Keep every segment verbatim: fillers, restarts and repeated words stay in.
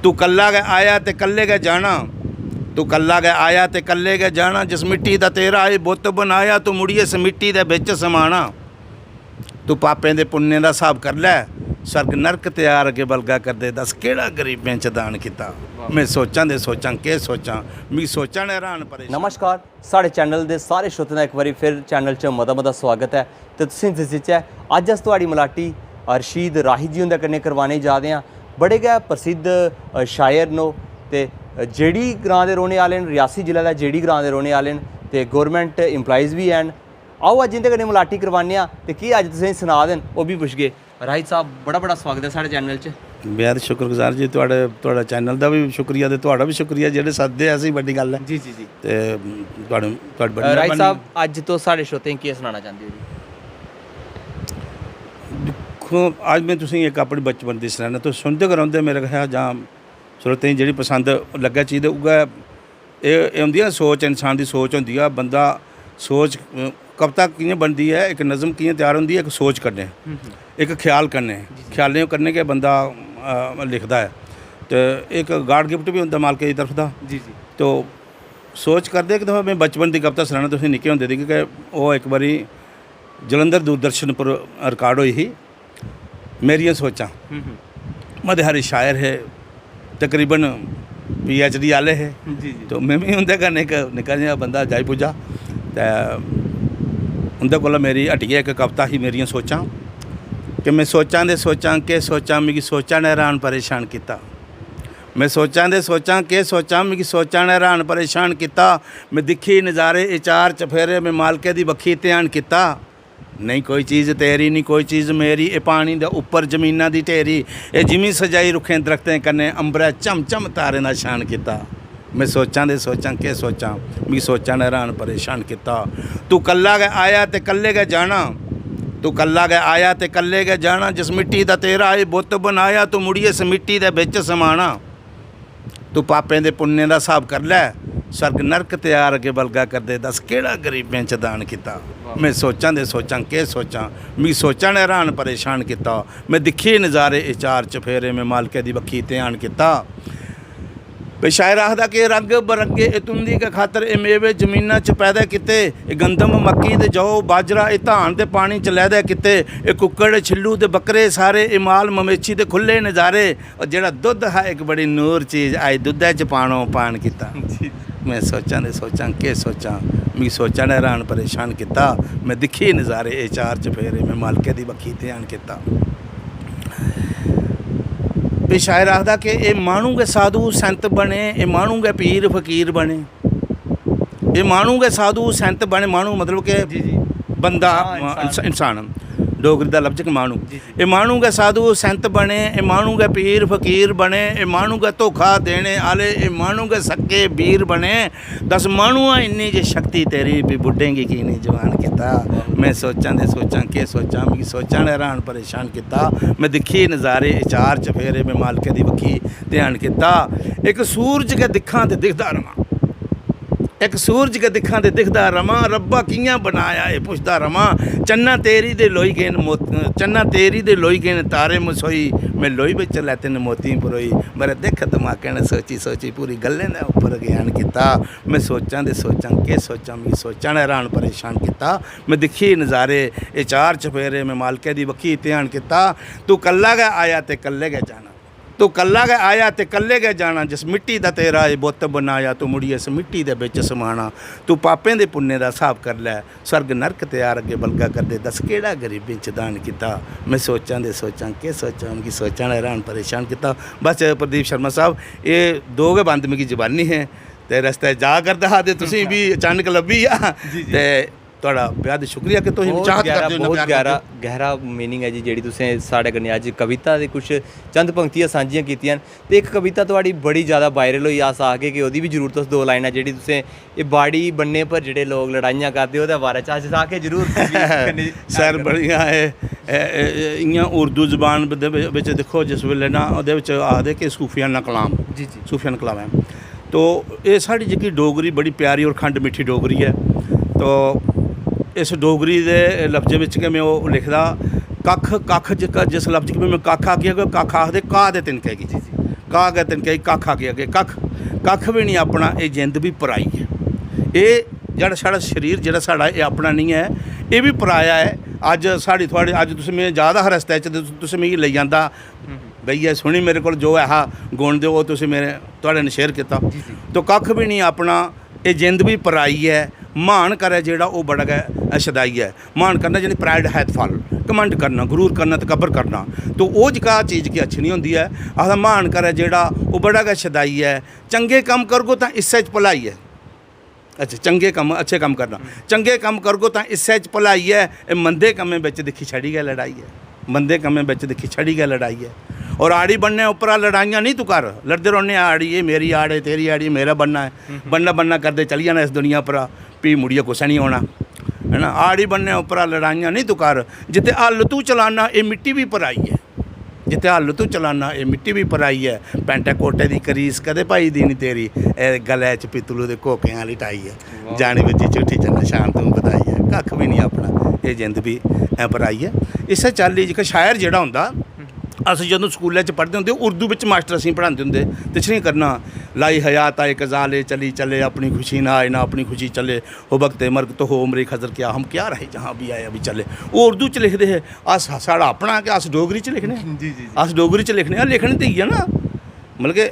तू कल्ला गै आया ते कल्ले गै जाना। तू कल्ला गै आया ते कल्ले गै जाना। जिस मिट्टी दा तेरा एह् बुत्त बनाया, तू मुड़ियै इस मिट्टी दे बिच समाना। तू पापें दे पुन्नें दा स्हाब कर लै। स्वर्ग नरक त्यार अग्गें बलगा करदे, दस केह्ड़ा गरीबें च दान कीता? में सोचां ते सोचां, केह् सोचां, मिगी सोचां ने हैरान परेशान। नमस्कार, साढ़े चैनल दे सारे श्रोतें दा इक बारी फिर चैनल च मता मता स्वागत ऐ। ते तुसें दस्सचै, अज्ज अस थुआढ़ी मलाटी रशीद राही जी हुंदे कन्नै करवाने जा दे आं। बड़े गै प्रसिद्ध, अ, शायर न ओह्, ते जेड़ी ग्रांऽ दे रौह्ने आह्ले न, रियासी जिले दा जेड़ी ग्रांऽ दे रौह्ने आह्ले न, ते गौरमैंट एम्प्लाइज बी हैन। आओ, अज्ज इं'दे कन्नै मलाटी करवाने आं ते केह् अज्ज तुसें गी सना दे न, ओह् बी पुच्छगे। राही साहब, बड़ा बड़ा स्वागत ऐ साढ़े चैनल च। बेहद शुक्रगुजार जी, थुआढ़े, थुआढ़ा चैनल दा बी शुक्रिया ते थुआढ़ा बी शुक्रिया, जेह्ड़े सद्दे असें, बड़ी गल्ल ऐ। जी, जी, जी। ते थुआढ़े, थुआढ़ी बड़ी अ, राही मेहरबानी। साहब, अज्ज तुस साढ़े श्रोतें गी केह् सनाना चांह्दे ओ जी? दिक्खो, अज्ज में तुसेंगी इक अपने बचपन दी सनाना, तुस सुनदे गै रौंह्दे मेरे कशा, जां श्रोतें गी जेह्ड़ी पसंद लग्गै चीज, ते उ'ऐ, एह्, एह् होंदी ऐ सोच, इंसान दी सोच होंदी ऐ, बंदा सोच, अ, कविता कि'यां बनदी ऐ, इक नज़म कि'यां त्यार होंदी ऐ, इक सोच कन्नै, हम्म, हम्म। इक ख्याल कन्नै, जी, जी। ख्यालें कन्नै गै बंदा, अ, लिखदा ऐ। ते इक गॉड गिफ्ट बी होंदा मालकै दी तरफ दा। जी, जी। तो सोच करदे, इक दफा में बचपन दी कविता सनाना तुसें, निक्के होंदे दी, कि ओह् इक बारी जलंधर दूरदर्शन पर रिकार्ड होई ही, मेरियां सोचां। हम्म, हम्म। मते हारे शायर हे, तकरीबन पीएचडी आह्ले हे। जी, जी। तो में बी उं'दे कन्नै इक निक्का जेहा बंदा जाई पुज्जा। ते उं'दे कोला मेरी हटियै इक कविता ही, मेरियां सोचां, कि में सोचां ते सोचां, केह् सोचां, मिगी सोचां ने हैरान परेशान कीता। में सोचां ते सोचां, केह् सोचां, मिगी सोचां ने हैरान परेशान कीता। में दिक्खी नजारे एह् चार चफेरे, में मालकै दी बक्खी ध्यान कीता। नेईं कोई चीज तेरी, निं कोई चीज मेरी, एह् पानी दे उप्पर जमीना दी ढेरी, एह् जिमीं सजाई रुक्खें दरख्तें कन्नै, अंबरै झम झम तारें दा शान कीता। में सोचां ते सोचां, केह् सोचां, मिगी सोचां ने हैरान परेशान कीता। तू कल्ला गै आया ते कल्ले गै जाना, तू कल्ला गै आया ते कल्ले गै जाना। जिस मिट्टी दा तेरा एह् बुत्त बनाया, तू मुड़ियै इस मिट्टी दे बिच समाना। तू पापें दे पुन्नें दा स्हाब कर लै। स्वर्ग नरक त्यार अग्गें बलगा करदे, दस केह्ड़ा गरीबें च दान कीता? वाह। में सोचां ते सोचां, केह् सोचां, मिगी सोचां ने हैरान परेशान कीता। में दिक्खे नजारे एह् चार चफेरे, में मालकै दी बक्खी ध्यान कीता। भाई, शायर आखदा कि रंग बरंगे एह् तुं'दी गै खातर, एह् मेवे जमीना च पैदा कीते, एह् गंदम, मक्की ते जौ, बाजरा, एह् धान ते पानी च लैदे कीते, एह् कुक्कड़, छिल्लू ते बक्करे सारे, एह् माल मवेशी दे खु'ल्ले नजारे। और जेह्ड़ा दुद्ध हा इक बड़ी नूर चीज, आई दुद्धै च पानो पान कीता। जी। में सोचां ते सोचां, केह् सोचां, मिगी सोचां ने हैरान परेशान कीता। में दिक्खे नजारे एह् चार चफेरे, में मालकै दी बक्खी ध्यान कीता। एह् शायर आखदा कि एह् माह्नू गै साधु संत बने, एह् माह्नू गै पीर फकीर बने, एह् माह्नू गै साधु संत बने, माह्नू मतलब कि जी, जी। बंदा, हाँ, इंसान। इंस-, इंसान, डोगरी दा लफ्ज कि माह्नू। जी, जी। एह् माह्नू गै साधु संत बने, एह् माह्नू गै पीर फकीर बने, एह् माह्नू गै धोखा देने आह्ले, एह् माह्नू गै सक्के बीर बने। दस माह्नुआ इन्नी जे शक्ति तेरी, भी बुड्ढें गी की निं जवान कीता? में सोचां ते सोचां, केह् सोचां, मिगी सोचां ने हैरान परेशान कीता। में दिक्खी नजारे एह् चार चफेरे, में मालकै दी बक्खी ध्यान कीता। इक सूरज गै दिक्खां ते दिखदा रवां, इक सूरज गै दिक्खां ते दिखदा रवां, रब्बा कि'यां बनाया एह् पुछदा रवां। चन्ना तेरी दे लोई गे न मोत-, चन्ना तेरी दे लोई गे न तारे मसोई, में लोई बिच लैते न मोती परोई। मेरे दिक्ख दमाकै ने सोची सोची पूरी गल्लें दे उप्पर ज्ञान कीता। में सोचां ते सोचां, केह् सोचां, मिगी सोचां ने हैरान परेशान कीता। में दिक्खी नजारे एह् चार चफेरे, में मालकै दी बक्खी ध्यान कीता। तू कल्ला गै आया ते कल्ले गै जाना, तू कल्ला गै आया ते कल्ले गै जाना। जिस मिट्टी दा तेरा एह् बुत्त बनाया, तू मुड़ियै इस मिट्टी दे बिच समाना। तू पापें दे पुन्नें दा स्हाब कर लै, स्वर्ग नरक त्यार अग्गें बलगा करदे, दस केह्ड़ा गरीबें च दान कीता? में सोचां ते सोचां, केह् सोचां, मिगी सोचां ने हैरान परेशान कीता। बस प्रदीप शर्मा साहब, एह् दो गै बंद मिगी जबानी हे ते रस्तै जा करदा हा ते तुसें बी अचानक लब्भी गेआ। जी, जी। ते थुआढ़ा बेहद शुक्रिया कि तुस बहुत चाहत गैह्रा, करदे ओ, इन्ना बहुत प्यार गैह्रा, करदे ओ। गैह्रा मीनिंग ऐ जी, जेह्ड़ी तुसें साढ़े कन्नै अज्ज कविता दे कुछ चंद पंक्तियां सांझियां कीतियां न। ते इक कविता थुआढ़ी बड़ी जैदा वायरल होई, अस आखगे कि ओह्दी बी जरूर तुस दो लाइनां, जेह्ड़ी तुसें एह् बाड़ी बन्ने पर जेह्ड़े लोक लड़ाइयां करदे, ओह्दे बारे च अस आखगे जरूर तुस बी कन्नै सर, बड़ियां एह्, एह्, एह्, इ'यां उर्दू जबान दे बि-, बिच दिक्खो, जिस बेल्लै ना ओह्दे बिच आखदे कि सूफियाना कलाम, जी, जी। सूफियाना कलाम ऐ। तो एह् साढ़ी जेह्की डोगरी बड़ी प्यारी और खंड मिट्ठी डोगरी ऐ। तो इस डोगरी दे लफ्जें बिच गै में ओह् लिखदा, कक्ख, कक्ख जेह्का, जिस लफ्ज गी में कक्ख आखेआ, कि कक्ख आखदे घाऽ दे तिनके गी। जी, जी। घाऽ गै तिनके, कक्ख आखी अग्गें कक्ख, कक्ख बी निं अपना, एह् जिंद बी पराई ऐ। एह् जेह्ड़ा साढ़ा शरीर, जेह्ड़ा साढ़ा, एह् अपना निं ऐ, एह् बी पराया ऐ। अज्ज साढ़ी थुआढ़ी, अज्ज तुस, में जा दा हा रस्तै च ते तुसें मिगी लेई आंदा, बेहियै सुनी मेरे कोल जो ऐ हा गुण ते ओह् तुसें मेरे, थुआढ़े ने शेयर कीता। जी, जी। तो कक्ख बी निं अपना, एह् जिंद बी पराई ऐ। म्हान करै जेह्ड़ा ओह् बड़ा गै शदाई ऐ। म्हान करना यानी pride hath fall, घमंड करना, गरूर करना, तकब्बर करना। तो ओह् जेह्का चीज कि अच्छी निं होंदी ऐ। आखदा म्हान करै जेह्ड़ा ओह् बड़ा गै शदाई ऐ। चंगे कम्म करगो तां इस्सै च भलाई ऐ। अच्छा, चंगे कम्म, अच्छे कम्म करना। चंगे कम्म करगो तां इस्सै च भलाई ऐ। एह् मंदे कम्में बिच दिक्खी छड़ी गै लड़ाई ऐ। मंदे कम्में बिच दिक्खी छड़ी गै लड़ाई ऐ। और आड़ी बन्ने उप्परा लड़ाइयां निं तूं कर। लड़दे रौह्ने आं, आड़ी, एह् मेरी आड़ ऐ, तेरी आड़ी, मेरा बन्ना ऐ। बन्ना बन्ना करदे चली जाना इस दुनिया उप्परा, फ्ही मुड़ियै कुसै निं औना, है ना? आड़ी बन्ने उप्परा लड़ाइयां निं तूं कर। जित्थै हल तूं चलाना, एह् मिट्टी बी पराई ऐ। जित्थै हल तूं चलाना, एह् मिट्टी बी पराई ऐ। पैंटै कोटे दी करीस कदें पाई दी निं तेरी, एह् गलै च पित्तलू दे कोकें आह्ली टाई ऐ। जानी बज्जी झूठी जन्नत शान तूं बधाई ऐ। कक्ख बी निं अपना, एह् जिंद बी ऐ पराई ऐ। इस्सै चाल्ली जेह्का शायर जेह्ड़ा होंदा, अस जदूं स्कूलै च पढ़दे होंदे, उर्दू बिच मास्टर असेंगी पढ़ांदे होंदे, तशरीह करना, लाई हयात आए कजाले चली चले, अपनी खुशी ना आए ना अपनी खुशी चले, हो वक्त मर्ग तो हो उम्र खजर क्या, हम क्या रहे जहाँ भी आए अभी चले। ओह् उर्दू च लिखदे हे, अस, साढ़ा अपना कि अस डोगरी च लिखने आं? जी, जी, जी। अस डोगरी च लिखने आं, लिखने ते इ'यै ना, मतलब कि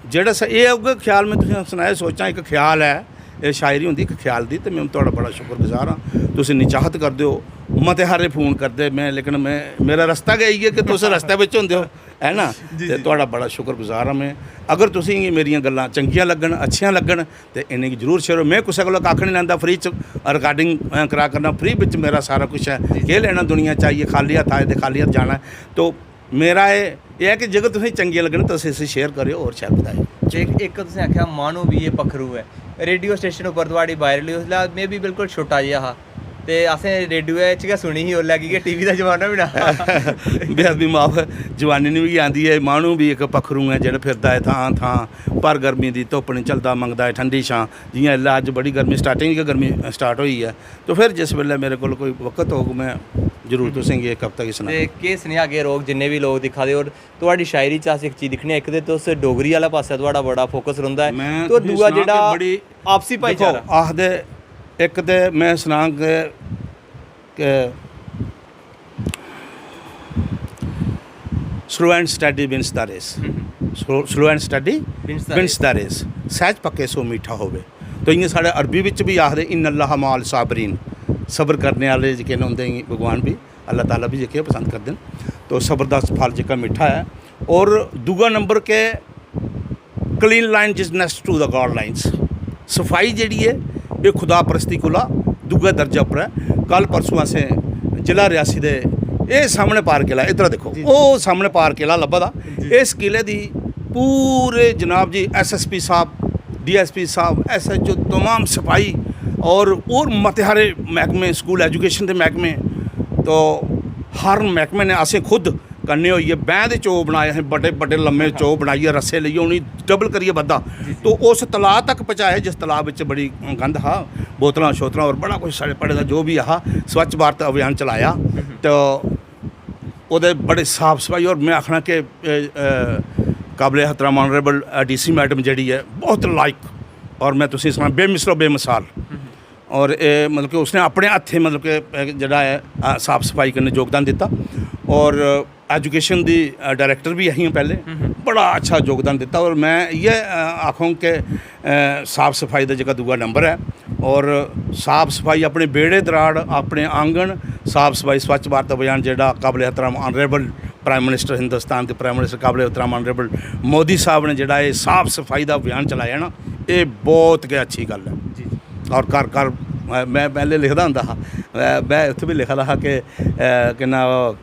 जेह्ड़ा स-, एह् उ'ऐ ख्याल में तुसें सनाया, सोचां इक ख्याल ऐ, एह् शायरी होंदी इक ख्याल दी, ते में थुआढ़ा बड़ा शुक्रगुजार आं। तुस इन्नी चाहत करदे ओ, मते हारे फोन करदे में, लेकिन में, मेरा रस्ता गै इ'यै कि तुस रस्ते बिच होंदे ओ, है ना? जी, ते जी। थुआढ़ा बड़ा शुक्रगुजार आं में। अगर तुसें गी मेरियां गल्लां चंगियां लग्गन, अच्छियां लग्गन, ते इ'नेंगी जरूर छेड़ो। में कुसै कोला कक्ख निं लैंदा, फ्री च रिकार्डिंग, अ, करा करना, फ्री बिच मेरा सारा कुछ ऐ। जी, जी। केह् लैना दुनिया च आइयै, खाल्ली हत्थ आए ते खाल्ली हत्थ जाना ऐ। तो मेरा एह्, एह् ऐ कि जेकर तुसेंगी चंगियां लग्गन, तुस इसी शेयर करेओ और शैल बधाएओ। ते इक, इक तुसें आखेआ माह्नू बी एह् पक्खरू ऐ। रेडियो स्टेशन उप्पर थुआढ़ी वायरल ही, उसलै में बी बिल्कुल छोटा जेहा हा। ते असें रेडियो च गै सुनी ही उसलै, की के टीवी दा जमाना बी ना हा। बेअदबी माफ, जवानी निं मिगी आंदी ऐ। माह्नू बी इक पक्खरू ऐ जेह्ड़ा फिरदा ऐ थां थां, भर गर्मी दी धुप्प निं झलदा, मंगदा ऐ ठंडी छां। जि'यां इसलै अज्ज बड़ी गर्मी, स्टार्टिंग गै गर्मी स्टार्ट होई ऐ, तो फिर जिस बेल्लै मेरे कोल कोई वक्त होग, में जरूर तुसें गी इक हफ्ता गी सनाङ। ते केह् सनेहा अग्गें रौह्ग, जिन्ने बी लोक दिक्खा दे, होर थुआढ़ी शायरी च अस इक चीज दिक्खने आं, इक ते तुस डोगरी आह्ला पासै थुआढ़ा बड़ा फोकस रौंह्दा ऐ, में ते तुसें दूआ सनां जेह्ड़ा कि बड़ी, आपसी दिक्खो, भाईचारा। आखदे, इक ते में सनां कि, कि slow and steady wins the race। Hmm. Slow, slow and steady wins the wins race। The race। सहज पक्के सो मीठा होवे। तो इ'यां साढ़े अरबी बिच बी आखदे, "इन्नल्लाह माल साबरीन", सब्र करने आह्ले जेह्के न, उं'दे गी भगवान बी, अल्लाह ताला बी जेह्के पसंद करदे न। तो सब्र दा फल जेह्का मिट्ठा ऐ। और दूआ number K cleanliness to the God lines, सफाई जेह्ड़ी ऐ, एह् खुदा परस्ती कोला दूए दर्जे उप्पर ऐ। कल परसों असें जिला रियासी दे, एह् सामने पार किला, इद्धर दिक्खो, जी, जी। ओह् सामने पार किला लब्भा दा। जी। इस किले दी पूरे जनाब जी, एसएसपी साहब, डीएसपी साहब, एसएचओ, तमाम सफाई और होर मते हारे मैह्कमे, स्कूल एजुकेशन दे मैह्कमे, तो हर मैह्कमे ने असें खुद कन्नै होइयै बैंह् दे चौक बनाए, असें बड्डे बड्डे लम्मे चौक बनाइयै, रस्से लेइयै उ'नेंगी डबल करियै बद्धा। जी, जी। तो उस तलाऽ तक पजाए जिस तलाऽ बिच बड़ी गंद हा, बोतलां शोतलां और बड़ा कुछ सड़े पड़े दा जो बी हा। स्वच्छ भारत अभियान चलाया। हम्म। तो ओह्दे बड़े साफ सफाई, और में आखना कि, ए, ए, काबले एहतराम ऑनरेबल, ए, डीसी मैडम जेह्ड़ी ऐ, बहुत लायक, और में तुसेंगी सनां, बेमिसलो बेमिसाल। हम्म। और एह्, मतलब कि उसने अपने हत्थें, मतलब कि, अ, जेह्ड़ा ऐ, अ, साफ सफाई कन्नै योगदान दित्ता। और एजुकेशन दी, अ, डायरेक्टर बी हियां पैह्लें, हम्म। बड़ा अच्छा योगदान दित्ता। और में इ'यै, अ, आखङ कि, अ, साफ सफाई दा जेह्का दूआ नंबर ऐ, और साफ सफाई अपने बेह्ड़े दराड़, अपने आंगन, साफ सफाई, स्वच्छ भारत अभियान जेह्ड़ा काबले एहतराम ऑनरेबल प्राइम मिनिस्टर, हिंदुस्तान दे प्राइम मिनिस्टर काबले एहतराम ऑनरेबल मोदी साहब ने जेह्ड़ा एह् साफ सफाई दा अभियान चलाया ना, एह् बहुत गै अच्छी गल्ल ऐ। जी, जी। और घर घर, अ, में पैह्लें लिखदा होंदा हा, अ, में उत्थै बी लिखा दा हा कि, अ, केह् नांऽ,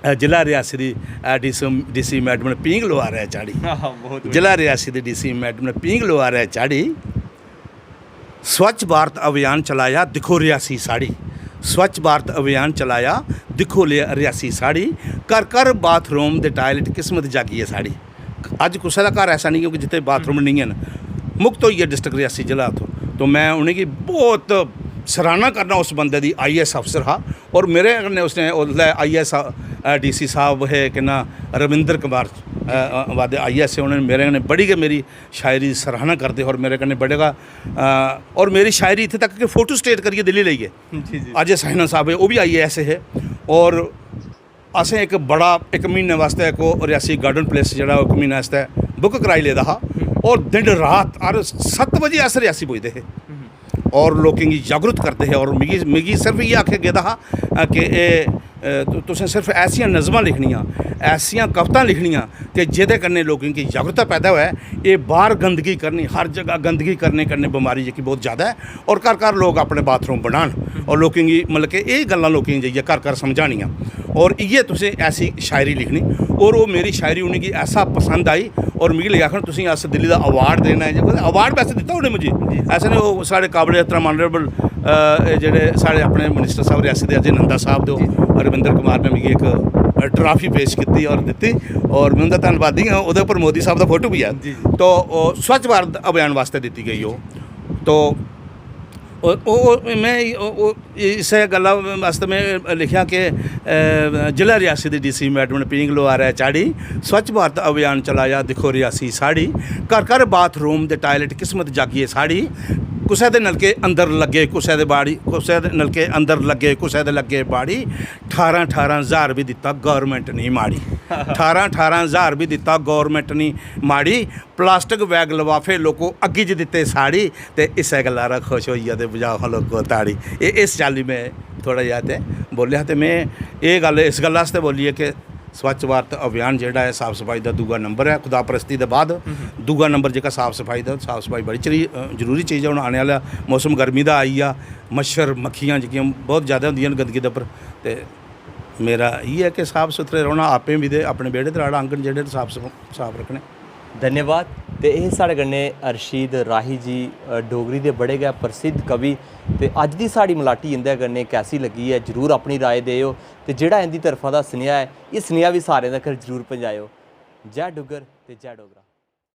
अ, जिला रियासी दी, अ, डीसी, डीसी मैडम ने पींघ लोआरै चाढ़ी। आहा, बहुत बढ़िया। जिला रियासी दी डीसी मैडम ने पींघ लोआरै चाढ़ी। स्वच्छ भारत अभियान चलाया, दिक्खो रियासी साढ़ी। स्वच्छ भारत अभियान चलाया, दिक्खो ले-, रियासी साढ़ी। घर घर बाथरूम ते टायलेट, किस्मत जागी ऐ साढ़ी। अज्ज कुसै दा घर ऐसा नेईं ऐ कि जित्थै बाथरूम नेईं हैन। मुक्त होई गेआ डिस्ट्रिक्ट रियासी जिला उत्थूं। तो में उ'नेंगी बहुत सराहना करना उस बंदे दी, आईएएस अफसर हा, और मेरे कन्नै उसने उसलै आईएएस, अ, डीसी साहब हे, केह् नांऽ, रविंदर कुमार, अ, अ, वादे आई एस ए, उ'नें मेरे कन्नै बड़ी गै मेरी शायरी दी सराहना करदे हे और मेरे कन्नै बड़े गै, अ, और मेरी शायरी इत्थै तक कि फोटो स्टेट करियै दिल्ली लेई गे। जी जी अजय साइना साहब हे, ओह् बी आई एस ए हे और असें इक बड़ा, इक म्हीने वास्तै इक ओह् रियासी गार्डन प्लेस जेह्ड़ा इक म्हीने आस्तै बुक कराई लेदा हा और दिन रात हर सत्त बजे अस रियासी पुजदे हे और लोकें गी जागरूक करदे हे। और मिगी मिगी सिर्फ इ'यै आखेआ गेदा हा, अ, कि एह्, अ, तु- तुसें सिर्फ ऐसियां नज़मां लिखनियां, ऐसियां कवितां लिखनियां कि जेह्दे कन्नै लोकें गी जागरूकता पैदा होऐ। एह् बाह्र गंदगी करनी, हर जगह गंदगी करने कन्नै बमारी जेह्की बहुत ज़्यादा ऐ और घर घर लोक अपने बाथरूम बनान और लोकें गी, मतलब कि एह् गल्लां लोकें गी जाइयै घर घर समझानियां और इ'यै तुसें ऐसी शायरी लिखनी। और ओह् मेरी शायरी उ'नेंगी ऐसा पसंद आई और मिगी लग्गेआ, आखन, "तुसेंगी अस दिल्ली दा अवार्ड देना ऐ।" अवार्ड वैसे दित्ता उ'नें मिगी, ऐसे ने ओह् साढ़े काबले एहतराम ऑनरेबल, अ, जेह्ड़े साढ़े अपने मिनिस्टर साहब रियासी दे अजय नंदा साहब दे, रविंदर कुमार ने मिगी इक ट्राफी पेश कीती और दित्ती और में उं'दा धन्नवादी आं। ओह्दे उप्पर मोदी साहब दा फोटो बी ऐ। जी। तो ओह् स्वच्छ भारत अभियान वास्तै दित्ती गई ओह्। तो ओह्- ओह् ओह् में ओह्- ओह् इस्सै गल्ला वास्तै में लिखेआ कि, अ, जिला रियासी दी डी सी मैडम ने पींग लोआरै चाढ़ी, स्वच्छ भारत अभियान चलाया, दिक्खो रियासी साढ़ी, घर घर बाथरूम ते टायलेट, किस्मत जागिए साढ़ी। कुसै दे नलके अंदर लग्गे, कुसै दे बाड़ी, कुसै दे नलके अंदर लग्गे, कुसै दे लग्गे बाड़ी। ठारां ठारां ज्हार बी दित्ता, गौरमैंट निं माड़ी। ठारां ठारां ज्हार बी दित्ता, गौरमैंट निं माड़ी। प्लास्टिक बैग लफाफे लोको अग्गी च दित्ते साड़ी, ते इस्सै गल्ला रा खुश होइयै ते बजाओ हां लोको ताड़ी। एह् इस चाल्ली में थोह्ड़ा जेहा ते बोलेआ हा। ते में एह् गल्ल इस गल्ला आस्तै बोली ऐ कि स्वच्छ भारत अभियान जेह्ड़ा ऐ, साफ सफाई दा दूआ नंबर ऐ खुदापरस्ती दे बाद। दूआ नंबर जेह्का साफ सफाई दा, साफ सफाई बड़ी चरी जरूरी चीज ऐ। हून आने आह्ला मौसम गर्मी दा आई गेआ, मच्छर मक्खियां जेह्कियां बहुत जैदा होंदियां न गंदगी दे उप्पर। ते मेरा इ'यै कि साफ सुथरे रौह्ना, आपें बी ते अपने बेह्ड़े दे राड़ा आंगन जेह्ड़े न साफ सफ- साफ रक्खने। धन्यवाद। ते एह् साढ़े कन्नै अरशीद राही जी, अ, डोगरी दे बड़े गै प्रसिद्ध कवि। ते अज्ज दी साढ़ी मलाटी इं'दे कन्नै कैसी लग्गी ऐ, जरूर अपनी राय देओ। ते जेह्ड़ा इं'दी तरफा दा सनेहा ऐ, एह् सनेहा बी सारें तगर जरूर पजाएओ। जय डुग्गर ते जय डोगरा।